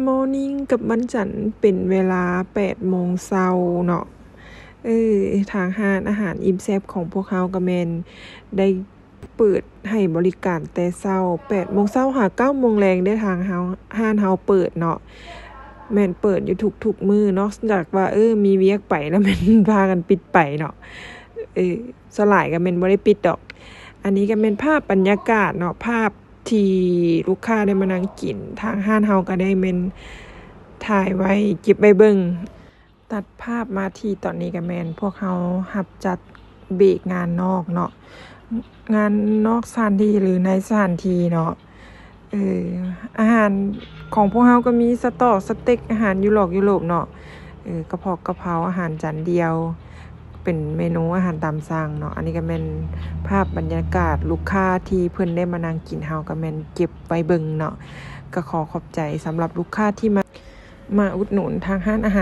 Morning ກັບວັນຈັນເປັນເວລາແປດໂມງເຊົ້າເນາະ. ເອີ ທາງຮ້ານອາຫານອີ່ມແຊບຂອງພວກເຮົາກໍແມ່ນໄດ້ເປີດໃຫ້ບໍລິການແຕ່ເຊົ້າ ແປດໂມງເຊົ້າຫາເກົ້າໂມງແລງເດ້. ທາງເຮົາ ຮ້ານເຮົາເປີດເນາະ ແມ່ນເປີດຢູ່ທຸກໆມື້ ນອກຈາກວ່າ ເອີ ມີວຽກໄປແລ້ວແມ່ນພາກັນປິດໄປເນາະ. ເອີ ສ່ວນຫຼາຍກໍແມ່ນບໍ່ໄດ້ປິດດອກ. ອັນນີ້ກໍແມ່ນພາບບັນຍາກາດເນາະ ພາບທີ່ລູກຄ້າໄດ້ມານັ່ງກິນ. ທາງຮ້ານເຮົາກໍໄດ້ແມ່ນຖ່າຍໄວ້ເກັບໄວ້ເບິ່ງ. ຕັດພາບມາທີ່ຕອນນີ້ກໍແມ່ນພວກເຮົາຮັບຈັດເບກງານນອກເນາະ ງານນອກສະຖານທີ່ ຫຼື ໃນສະຖານທີ່ເນາະ. ເອີ ອາຫານຂອງພວກເຮົາກໍມີສະຕອກ ສະເຕັກ ອາຫານຢູ່ລອກຢູໂຣບເນາະ. ເອີ ກະເພາະກະເພົາ ອາຫານຈານດຽວ ເປັນເມນູອາຫານຕາມສັ່ງເນາະ. ອັນນີ້ກໍແມ່ນພາບບັນຍາກາດລູກຄ້າທີ່ເພິ່ນໄດ້ມານັ່ງກິນ ເຮົາກໍແມ່ນເກັບໄວ້ເບິ່ງເນາະ. ກໍຂໍຂອບໃຈສຳລັບລູກຄ້າທີ່ມາ ມາອຸດໜູນທາງຮ້ານອາຫານ.